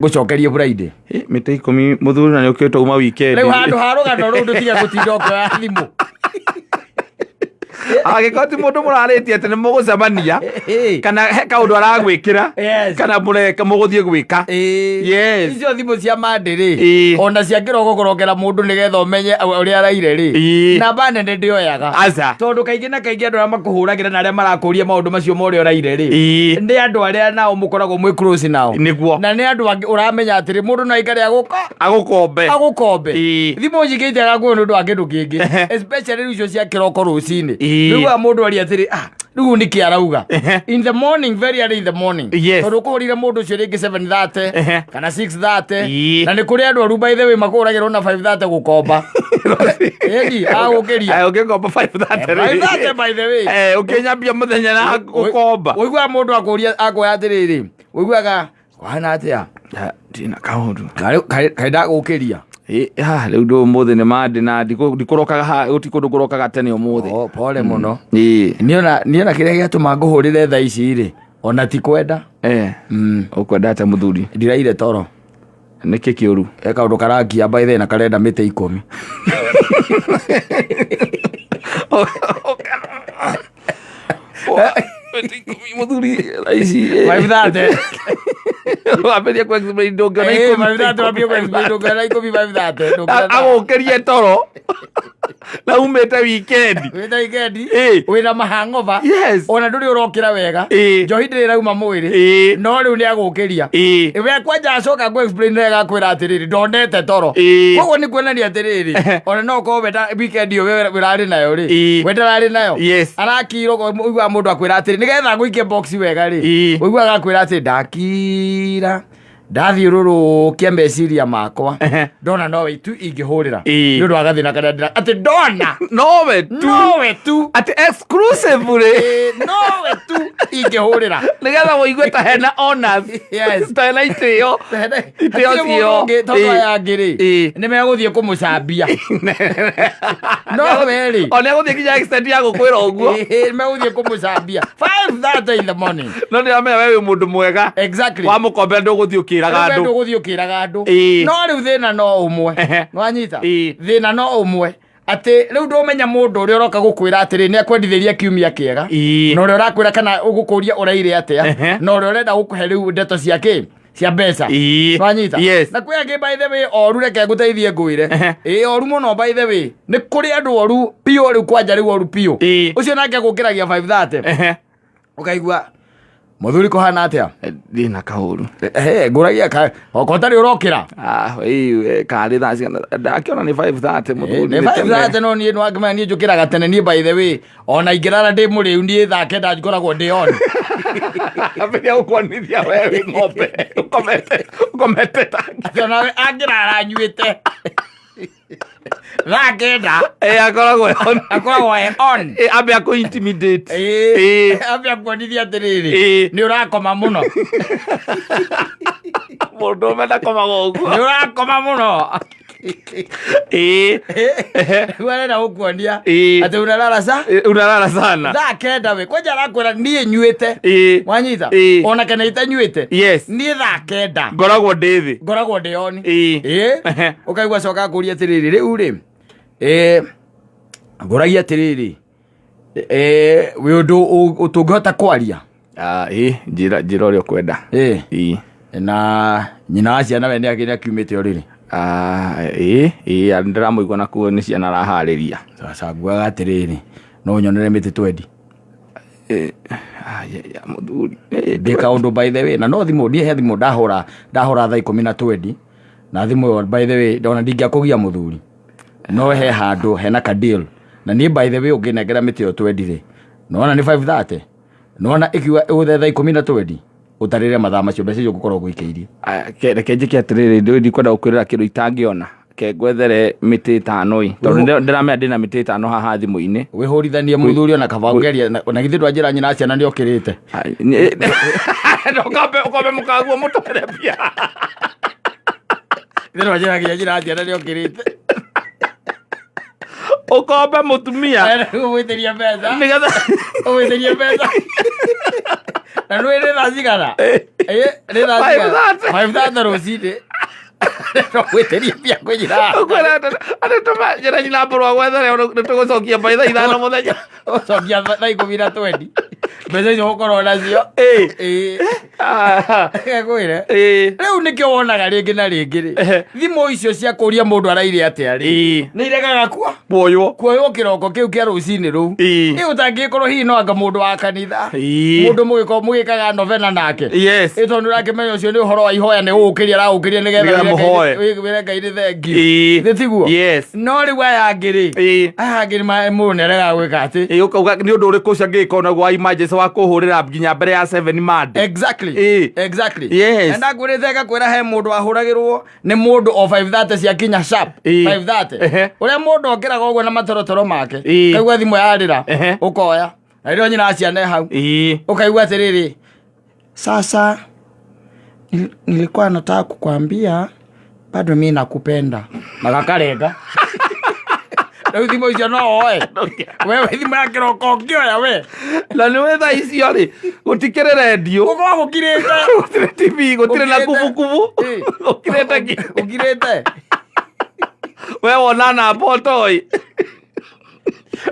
Ngũcokerie Friday. Ĩ, mĩtĩ 10 mũthuri na nĩ ũkĩte uma weekend. Rĩu handũ ha rũgano rũu ndũtige gũtinda ũkĩoya thimũ. Angĩkorwo ti mũndũ mũrarĩtie atĩ nĩ mũgũcemania kana he kaũndũ aragwĩkĩra kana mũreka mũgũthiĩ gwĩka. Icio thimũ cia Monday rĩ, ona cia kĩroko kũrokera mũndũ nĩgetha ũmenye ũrĩa araire rĩ, namba nene ndĩoyaga. Aca. Tondũ kaingĩ na kaingĩ andũ arĩa makũhũragĩra na arĩa marakũria maũndũ macio ma ũrĩa ũraire rĩ, nĩ andũ arĩa nao mũkoragwo mwĩ close nao. Nĩguo. Na nĩ andũ angĩ ũramenya atĩrĩ, mũndũ no aikare agũka agũkombe. Agũkombe. Thimũ nyingĩ itega kuo nĩ ũndũ wa kĩndũ kĩngĩ, especially rĩu icio cia kĩroko rũcinĩ. Rĩu mũndũ aria atĩrĩ, ah, rĩu nĩkĩ arauga in the morning, very early in the morning? Tondũ ũkũhũrire mũndũ ũcio rĩngĩ 7:30 kana 6:30. Na nĩ kũrĩ andũ aru, by the way, makũhũragĩrwo na 5:30 gũkomba. Ĩni agũkĩria. Aya, ũngĩkomba 5:30 rĩ. 5:30, by the way. Eh, ũkĩnyambia mũthenya na gũkomba. Ũiguaga mũndũ akũria akoya atĩrĩrĩ, ũiguaga kũhana atĩa? Ah, ndina kaũndũ. Kaĩ ndagũkĩria? Ĩ, ah, rĩu ndũ ũmũthĩ nĩ mande na ndikũrokaga gũtirĩ kũndũ kũrokaga tene ũmũthĩ. Oh, pole mũno. Niona kĩrĩa gĩatũma ngũhũrĩre thaa ici rĩ, ona ti kwenda. Ũkwenda atĩa, mũthuri? Ndiraire toro. Nĩkĩ kĩũru? He kaũndũ karangia, by the way, na karenda mĩtĩ 10. Mĩtĩ 10, mũthuri, thaa ici. 5:30. Wambĩrĩria ku explain ndũngĩona 10. 5:30 wambie ku explain ndũngĩona 10 5:30 ndũngĩona. Agũkĩrie toro na umĩte weekend. Wĩna weekend. Wĩna mahang'ova. Ona ndũrĩ ũrokĩra wega. Njohi ndĩrĩ ĩrauma mwĩrĩ. No rĩu nĩ agũkĩria. We kwanja acoka ngũ explain wega, akwĩra atĩrĩrĩ, ndonete toro. Koguo nĩ kuonania atĩrĩrĩ, ona no ũkorwo we weekend ĩyo we ũrarĩ nayo rĩ, we ndararĩ nayo. Arakirwo, ũiguaga mũndũ akwĩra atĩrĩ, nĩgetha ngũikie box wega rĩ, ũiguaga akwĩra atĩ ndakira, ndathiũrũrũkia meciria makwa, ndona nowe tu ingĩhũrĩra nĩ ũndũ wa gathĩna karĩa ndĩra atĩ ndona nowe tu. Nowe tu. Atĩ exclusively. Nowe tu ingĩhũrĩra. Nĩgetha ũigue ta hena honors, ta hena itĩo itĩo Hatirĩ mũndũ cio. ũngĩ, tondũ aya angĩ rĩ, nĩ megũthiĩ kũmũcambia, nowe rĩ. O nĩ egũthiĩ nginya extent ya gũkwĩra ũguo. Nĩ megũthiĩ kũmũcambia 5:30 in the morning. No nĩ amenya we wĩ mũndũ mwega. Wamũkombera ndũgũthiĩ ũkĩraga Rĩu we andũ. ndũgũthiĩ ũkĩraga andũ. No rĩu thĩna no ũmwe. Nĩwanyita? Thĩna no ũmwe, atĩ rĩu ndũmenya mũndũ ũrĩa ũroka gũkwĩra atĩrĩ nĩ akwendithĩria kiumia kĩega, na ũrĩa ũrakwĩra kana ũgũkũria ũraire atĩa, na ũrĩa ũrenda gũkũhe rĩu ndeto cia kĩ, cia mbeca. Nĩwanyita? Yes. Na kwĩ angĩ, by the way, oru. Reke ngũteithie ngwĩre, ĩ oru mũno. By the way, nĩ kũrĩ andũ oru biũ rĩu, kwanja rĩu oru biũ. Ũcio nake agũkĩragia 5:30, ũkaigua, mũthuri, kũhana atĩa? Ndina kaũru. Ehe, ngũragia ka okorwo ũtarĩ ũrokĩra. Ah, ĩĩ, karĩ thaa cigana ndakĩona nĩ 5:30, mũthuri? Nĩ nĩ tene. 5:30, no niĩ nĩwakĩmenya niĩ njũkĩraga tene. Niĩ, by the way, ona ingĩrara ndĩ mũrĩu, niĩ thaa 9 ngoragwo ndĩ on. Ambĩrĩria gũkuonithia we wĩ ng'ombe ũkomete ũkomete ta Atĩ onawe angĩrara anyuĩte thaa 9, Akoragwo e on. Akoragwo e on. Ambe akũ intimidate. Ambe akuonithia atĩrĩrĩ, nĩ ũrakoma mũno. Mũndũ ũme ndakomaga ũguo. Nĩ ũrakoma mũno. Rĩu arenda gũkuonia atĩ unalala sa Unalala sana. Thaa 9 we kwanja arakwĩra niĩ nyuĩte. Wanyita? Ona kana itanyuĩte, niĩ thaa 9 ngoragwo ndĩ thĩ. Ngoragwo ndĩ on. Ĩ ũkaigua coka ngũria atĩrĩrĩ, rĩu rĩ, ngũragia atĩrĩrĩ, wĩ ũndũ tũngĩhota kwaria? Ah, ĩĩ, njĩra njĩra ũrĩa ũkwenda. Na nyina wa ciana we nĩ akiumĩte ũrĩrĩ? Ah, ĩĩ ĩĩ, ndĩramũigua nakuo nĩ ciana araharĩria. Sasa nguaga atĩrĩrĩ, no ũnyonere mĩtĩ twendi. Ah, ya, mũthuri. Ndĩ kaũndũ, by the way, na no thimũ ndiĩ, he thimũ ndahũra ndahũra thaa 10 na twendi, na thimũ ĩyo, by the way, ona ndingĩakũgia mũthuri, no he handũ hena ka deal. Na niĩ, by the way, ũngĩnengera mĩtĩ ĩyo twendi rĩ, nona nĩ 5:30, nona ĩkiuga ĩgũthe thaa 10 na twendi, ũtarĩre mathaa macio, mbeca icio ngũkorwo ngũikĩirie. Ah, reke njĩke atĩrĩrĩ, ndĩ ndikwenda gũkwĩrĩra kĩndũ itangĩona. Ke ngwethere mĩtĩ 5 ĩ, tondũ ndĩramenya ndĩna mĩtĩ 5 haha thimũ-inĩ. Wĩhũrithanie mũthuri, ona kaba ũngeria na githĩ ndwanjĩra nyina wa ciana nĩ okĩrĩte? Ah, ũkombe ũkombe mũkaguo mũtware mbia. Githĩ ndwanjĩra nginya nyina wa ciana nĩ okĩrĩte? Ũkombe mũtumia. Ũmwĩtĩrie mbeca. Nĩgetha Ũmwĩtĩrie mbeca na nĩ wĩrĩ thaa cigana? Nĩ thaa cigana? 5:30. 5:30 rũcinĩ. Gwĩtĩria mbia kwĩ nyina. Ũkwĩra atĩ tũma njĩra nyina mbũrũ agwethere nĩ tũgũcokia mbaĩ thaa 5 mũthenya. Ũcokia thaa ikũmi na twendi. Mbeca icio ũgũkorwo nacio. Ĩĩ. Ĩĩ. Ah, Ngwĩre. Ĩĩ. Rĩu nĩkĩo wonaga rĩngĩ na rĩngĩ rĩ. Ehe. Thimũ icio cia kũria mũndũ araire atĩa rĩ. Ĩĩ. Nĩ iregaga kuo. Kuoywo. Kuoywo kĩroko kĩu kĩa rũcinĩ rũu. Ĩĩ. Ĩ ũtangĩkorwo hihi no anga mũndũ wa kanitha. Ĩĩ. Mũndũ mũgĩkorwo mũgĩkaga novena nake. Yes. Ĩ tondũ ũrakĩmenya ũcio nĩ ũhoro wa ihoya nĩ gũgũkĩria aragũkĩria nĩgetha Nĩgetha wĩre Ngai- mũhoe. wĩre Ngai nĩ thengiũ. Ĩĩ. Nĩ tiguo? Yes. No rĩu aya angĩ rĩ. Ĩĩ. Aya angĩ nĩ mũndũ nĩ aregaga gwĩka atĩ. Ĩĩ ũkauga nĩ ũndũ ũrĩkũ ũcio angĩgĩkorwo naguo wa emergency wa kũhũrĩra nginya mbere ya 7 Monday. Exactly. Ĩĩ. Exactly. Yes. Na ndakwĩrĩte ngakwĩra he mũndũ wahũragĩrwo nĩ mũndũ o 5:30 ciakinya sharp. Ĩĩ. 5:30. Ehe. Ũrĩa mũndũ okĩraga ũguo na matorotoro make. Ĩĩ. Kaigua thimũ yarĩra. Ehe. Ũkoya. Na rĩrĩa nyina wa ciana e hau. Ĩĩ. Ũkaigua atĩrĩrĩ. Sasa nilikuwa nataka kukwambia bado mi nakupenda. Na gakarenga. Rĩu thimũ icio no woe. Wewe thimũ ya kĩroko ũngĩoya we. Na nĩ wĩ thaa icio rĩ gũtikĩrĩ rendio. Gũkorwo gũkirĩte. Gũtirĩ TV, gũtirĩ na Gũkirĩte. kubukubu. Ĩĩ. Gũkirĩte ki. Gũkirĩte. We wona namba ũtoĩ.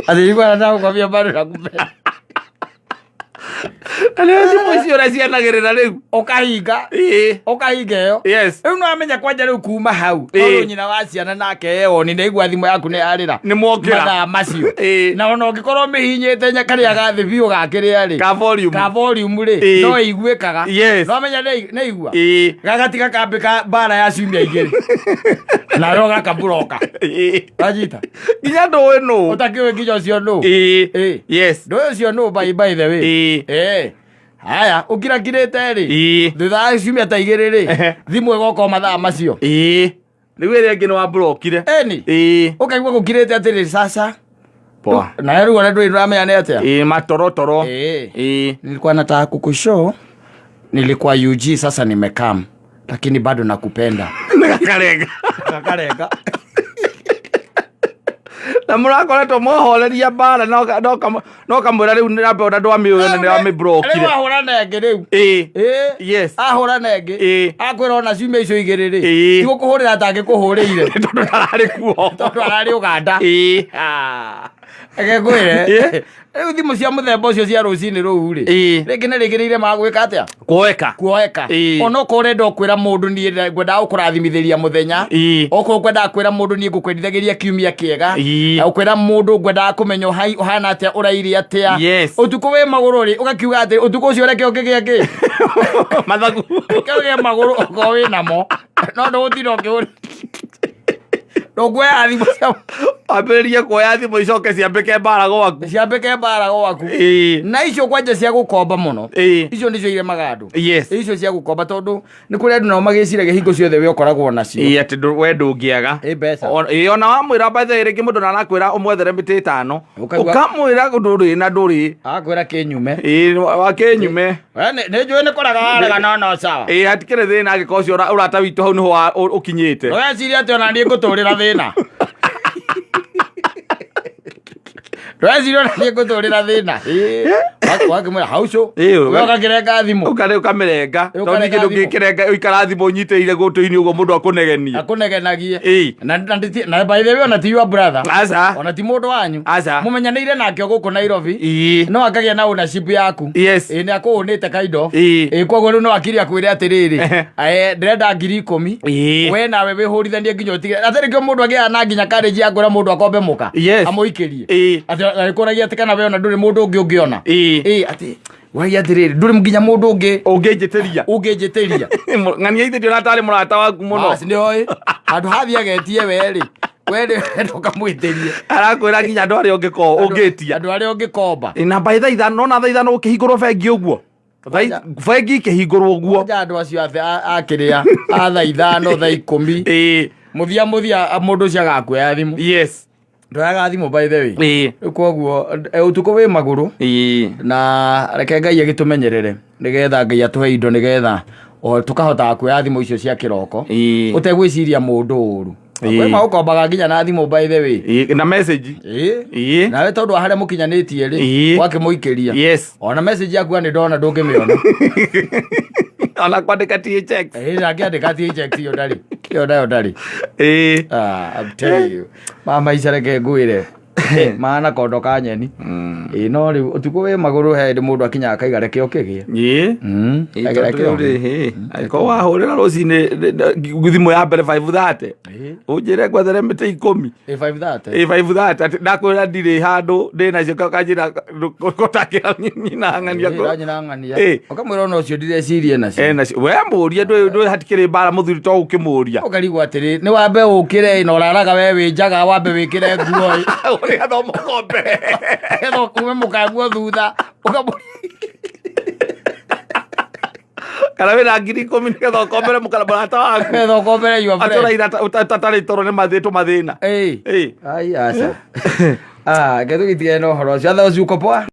Atĩ nilikuwa nataka kukwambia bado nakupenda. Na nĩ thimũ icio ũrĩa cianagĩrĩra rĩu. Ũkahinga. Ĩĩ. Ũkahinga ĩyo. Yes. Rĩu no amenya kwanja rĩu kuma hau. Ĩĩ. Tondũ nyina wa ciana nake ewoni nĩ aigua thimũ yaku nĩ yarĩra. Nĩ mwokĩra. Mathaa macio. Ĩĩ. Na ona ũngĩkorwo mĩhinyĩte karĩa gathĩ biũ gakĩrĩa rĩ. Ka volume. Ka volume rĩ. Ĩĩ. No ĩiguĩkaga. Yes. No amenya nĩ aigua. Ĩĩ. Gagatiga kambĩ mbara ya ciumia igĩrĩ. Nawe ũgakamburoka. Ĩĩ. Wanyita. Nginya ndũĩ nũ. Ũtakĩũĩ nginya ũcio nũ. Ĩĩ. Ĩĩ. Yes. Ndũĩ ũcio nũ by the way. Ĩĩ. Ĩĩ. Haya, ũkirakirĩte rĩ. Ĩĩ. Thutha wa ciumia ta igĩrĩ rĩ, Ehe. thimũ ĩgoka o mathaa macio. Ĩĩ. Rĩu ĩrĩa ĩngĩ nĩ wamburokire. Ĩni. Ĩĩ. Ũkaigua gũkirĩte atĩrĩ sasa. Poa. Na rĩu ona ndũĩ ndũramenya nĩ atĩa. Ĩĩ matorotoro. Ĩĩ. Ĩĩ. Nilikuwa nataka kukushow, nilikuwa UG sasa nimekam, lakini bado nakupenda. Gakarenga. Gakarenga. Na mũrakoretwo mwahoreria mbara no kamwĩra rĩu namba ona ndwamĩũĩ na Rĩu nĩwamĩmburokire. ahũra na ĩngĩ rĩu. Ĩĩ. Ĩĩ. Yes. Ahũra na ĩngĩ. Ĩĩ. Akwĩra ona ciumia icio igĩrĩ rĩ. Ĩĩ. Ti gũkũhũrĩra atangĩkũhũrĩire. Tondũ ndararĩ kuo. Tondũ ararĩ Ũganda. Ĩĩ. Reke ngwĩre. Ĩĩ. Rĩu thimũ cia mũthemba ũcio cia rũcinĩ rũu rĩ. Ĩĩ. Rĩngĩ na rĩngĩ nĩ iremaga gwĩka atĩa? Kuoeka. Kuoeka. Ĩĩ. Ona okorwo ũrenda kwĩra mũndũ niĩ ngwendaga gũkũrathimithĩria mũthenya. Ĩĩ. Okorwo ngwendaga kwĩra mũndũ niĩ ngũkwendithagĩria kiumia kĩega. Ĩĩ. Na ũkwĩra mũndũ ngwendaga kũmenya ũhana atĩa ũraire atĩa. Yes. Ũtukũ wĩ magũrũ rĩ ũgakiuga atĩ ũtukũ ũcio reke ũkĩgĩa kĩ? Mathagu. Reke ũgĩe magũrũ okorwo wĩ namo. No ndũgũtinda ũkĩhũra. Ndũkuoya thimũ cia Wambĩrĩrie kuoya thimũ icoke ciambĩke mbara gwaku. ciambĩke mbara gwaku. Ĩĩ. Na icio kwanja cia gũkomba mũno. Ĩĩ. Icio nĩcio iremaga andũ. Yes. Icio cia gũkomba tondũ nĩ kũrĩ andũ nao magĩciragia hingo ciothe we ũkoragwo nacio. Ĩĩ atĩ we ndũngĩaga. Ĩ mbeca. Ĩĩ ona wamwĩra by the way rĩngĩ mũndũ narakwĩra ũmwethere mĩtĩ ĩtano. Ũkaigua- Ũkamwĩra ndũrĩ na ndũrĩ. Agakwĩra kĩnyume. Ĩĩ wakĩnyume. We nĩ njũĩ nĩ kũrega warega no no sawa. Ĩĩ hatikĩrĩ thĩna angĩkorwo ũcio ũrata witũ hau nĩho ũkinyĩte. Ndũgecirie atĩ ona niĩ ngũtũrĩra thĩna. Ndũgecirie ona niĩ ngũtũrĩra thĩna. Ĩĩ. Wakĩmwĩra haucũ. Ĩĩ, We ũgakĩrenga thimũ. Ũkarĩ ũkamĩrenga. Ĩĩ, Tondũ ũkarenga ningĩ thimũ. ndũngĩkĩrenga ũikara thimũ ũnyitĩrĩire gũtũ-inĩ ũguo mũndũ akũnegenie. Akũnegenagie. Ĩĩ. Na by the way ona ti your brother. Aca. Ona ti mũndũ wanyu. Aca. Mũmenyanĩire nake o gũkũ Nairobi. Ĩĩ. No akagĩa na ownership yaku. Yes. Ĩĩ nĩ akũũnĩte kind of. Ĩĩ. Ĩĩ koguo rĩu no akiri akwĩre atĩrĩrĩ. Ndĩrenda 10,000. Ĩĩ. We nawe wĩhũrithanie nginya ũtige. Atĩ nĩkĩo mũndũ agĩaga na nginya courage ya kwĩra mũndũ akombe mũka. Yes. Amũikĩrie. Ĩĩ. Atĩ agĩkũragia atĩ kana we ona ndũrĩ mũndũ ũngĩ ũngĩona. Ĩĩ. Ĩĩ atĩ wagia atĩrĩrĩ ndũrĩ nginya mũndũ ũngĩ Ũngĩnjĩtĩria. ũngĩnjĩtĩria. Ng'ania ithe ndiona tarĩ mũrata waku mũno. Bas, nĩ oĩ. Handũ hathiĩ agetie we rĩ. We rĩ ndũkamwĩtĩrie. Arakwĩra nginya andũ arĩa ũngĩkorwo ũngĩtia. Andũ arĩa ũngĩkomba. Ĩ, na by thaa ithano nona thaa ithano gũkĩhingũrwo bengi ũguo. Bengi ikĩhingũrwo ũguo. Kwanja andũ acio akĩrĩa a thaa 5 thaa 10. Ĩĩ. Mũthia mũthia mũndũ ũcio agakuoya thimũ. Yes. Ndoyaga thimũ by the way. Ĩĩ. Rĩu koguo ũtukũ wĩ magũrũ. Ĩĩ. Na reke Ngai agĩtũmenyerere nĩgetha Ngai atũhe indo nĩgetha tũkahotaga kuoya thimũ icio cia kĩroko. Ĩĩ. Ũtegwĩciria mũndũ ũru. Ĩĩ. Kwĩ magũkombaga nginya na thimũ by the way. Ĩĩ, na message. Ĩĩ. Ĩĩ. Nawe tondũ wa harĩa mũkinyanĩtie rĩ, Ĩĩ. wakĩmũikĩria. Yes. Ona message yaku nĩ ndona ndũngĩmĩona. Ona kwandĩka THX. Ĩ, ndangĩandĩka THX, ĩyo ndarĩ, ĩyo nayo ndarĩ. Ah, I'm telling you. Ma maica, reke ngwĩre, mahana kondo ka nyeni. Ĩ, no rĩu ũtukũ wĩ magũrũ, he hĩndĩ mũndũ akinyaga akaiga reke ũkĩgĩe. Reke Tondũ rĩu rĩ, angĩkorwo wahũrĩra rũcinĩ thimũ ya mbere 5:30, ũnjĩre ngwethere mĩtĩ 10. Ĩ, 5:30. Ĩ, 5:30, atĩ ndakwĩra ndirĩ handũ ndĩ nacio, kanjĩra gũtakĩra nyina ng'ania. Ĩ, nyina ng'ania. Ũkamwĩra ona ũcio ndirecirie nacio. Ena we mũrie, ndwĩ hatikĩrĩ mbara, mũthuri to ũkĩmũria. Ũkarigwo atĩrĩ, nĩ wambe ũkĩre, na ũraraga we wĩ njaga, wambe wĩkĩre nguo ĩ. Ũrĩa thoma ũkombe. Nĩgetha ũkume mũkanguo thutha, ũkamũria. Kana wĩna 10,000 nĩgetha ũkombere mũkara mũrata waku. Nĩgetha ũkombere your friend. Atũraira tatarĩ toro nĩ mathĩ tũmathĩna. Ĩ. Ai, aca. Ah, ke tũgĩtigane na ũhoro ũcio. Otherwise uko poa?